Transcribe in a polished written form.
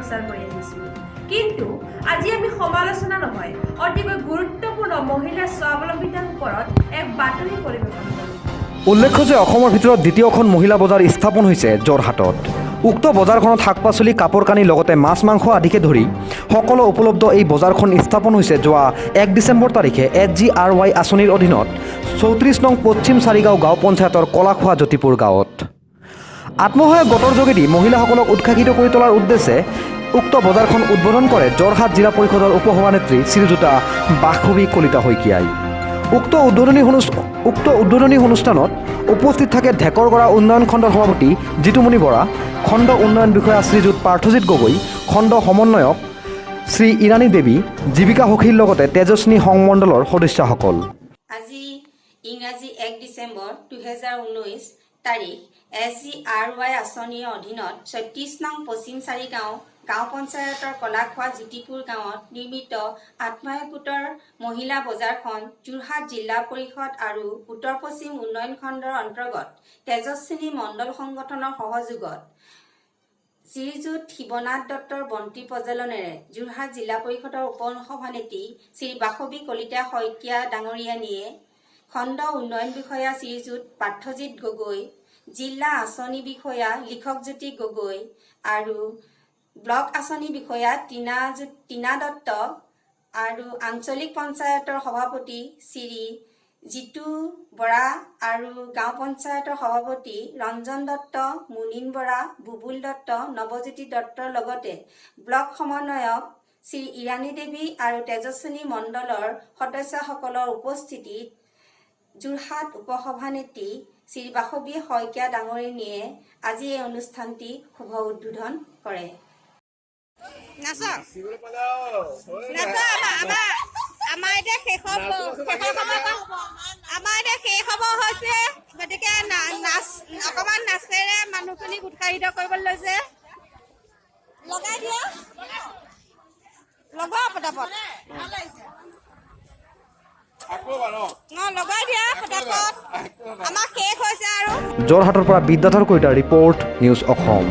প্ৰচাৰ কৰি আহিছোঁ। কিন্তু আজি আমি সমালোচনা নহয়, অতিকৈ গুৰুত্বপূৰ্ণ মহিলাৰ স্বাৱলম্বিতাৰ ওপৰত এক বাতৰি পৰিৱেশন কৰিম। উল্লেখ্য যে অসমৰ ভিতৰত দ্বিতীয়খন মহিলা বজাৰ স্থাপন হৈছে যোৰহাটত। উক্ত বজাৰখনত শাক পাচলি, কাপোৰ কানি, লগতে মাছ মাংস আদিকে ধৰি সকলো উপলব্ধ। এই বজাৰখন স্থাপন হৈছে যোৱা 1 ডিচেম্বৰ তাৰিখে এছ জি আৰ ৱাই আঁচনিৰ অধীনত 34 নং পশ্চিম চাৰিগাঁও গাঁও পঞ্চায়তৰ কলাখোৱা জ্যোতিপুৰ গাঁৱত। আত্মসহায়ক গোটৰ যোগেদি মহিলাসকলক উৎসাহিত কৰি তোলাৰ উদ্দেশ্যে উক্ত বজাৰখন উদ্বোধন কৰে যোৰহাট জিলা পৰিষদৰ উপসভানেত্ৰী শ্ৰীযুতা বাসৱী কলিতা শইকীয়াই। উক্ত উদ্বোধনী অনুষ্ঠানত উপস্থিত থাকে ঢেকৰগড়া উন্নয়ন খণ্ডৰ সভাপতি জিতুমণি বৰা, খণ্ড উন্নয়ন বিষয়া শ্ৰীযুত পাৰ্থজিৎ গগৈ, খণ্ড সমন্বয়ক শ্ৰী ইৰাণী দেৱী, জীৱিকা সখীৰ লগতে তেজস্বিনী সংমণ্ডলৰ সদস্যসকল। আজি ইংৰাজী 1 ডিচেম্বৰ 2019 তাৰিখ এছ জি আৰ ৱাই আঁচনিৰ অধীনত 36 নং পশ্চিম চাৰিগাঁও গাঁও পঞ্চায়তৰ কলাখোৱা জ্যোতিপুৰ গাঁৱত নিৰ্মিত আত্মসহায়ক গোটৰ মহিলা বজাৰখন যোৰহাট জিলা পৰিষদ আৰু উত্তৰ পশ্চিম উন্নয়ন খণ্ডৰ অন্তৰ্গত তেজস্বিনী মণ্ডল সংগঠনৰ সহযোগত শ্ৰীযুত শিৱনাথ দত্তৰ বন্তি প্ৰজ্বলনেৰে যোৰহাট জিলা পৰিষদৰ উপ সভানেত্ৰী শ্ৰী বাসৱী কলিতা শইকীয়া ডাঙৰীয়ানীয়ে, খণ্ড উন্নয়ন বিষয়া শ্ৰীযুত পাৰ্থজিৎ গগৈ, জিলা আঁচনি বিষয়া লিখকজ্যোতি গগৈ আৰু ব্লক আঁচনি বিষয়া টিনা দত্ত আৰু আঞ্চলিক পঞ্চায়তৰ সভাপতি শ্ৰী জিতু বৰা আৰু গাঁও পঞ্চায়তৰ সভাপতি ৰঞ্জন দত্ত, মুনিন বৰা, বুবুল দত্ত, নৱজ্যোতি দত্তৰ লগতে ব্লক সমন্বয়ক শ্ৰী ইৰাণী দেৱী আৰু তেজস্বিনী মণ্ডলৰ সদস্যসকলৰ উপস্থিতিত যোৰহাট উপসভানেত্ৰী শ্ৰী বাসৱী শইকীয়া ডাঙৰীয়ানীয়ে আজি এই অনুষ্ঠানটি শুভ উদ্বোধন কৰে। নাচক নাচক। আমাৰ আমাৰ আমাৰ এতিয়া শেষৰ সময়, আমাৰ এতিয়া শেষ হ'ব হৈছে। গতিকে নাচ অকণমান নাচেৰে মানুহখিনিক উৎসাহিত কৰিবলৈ লৈছে। লগাই দিয়া, লগোৱা পটাপট। অঁ, লগাই দিয়া পটাপট, আমাৰ শেষ হৈছে আৰু। যোৰহাটৰ পৰা বিদ্যাধৰ কলিতাৰ ৰিপৰ্ট, নিউজ অসম।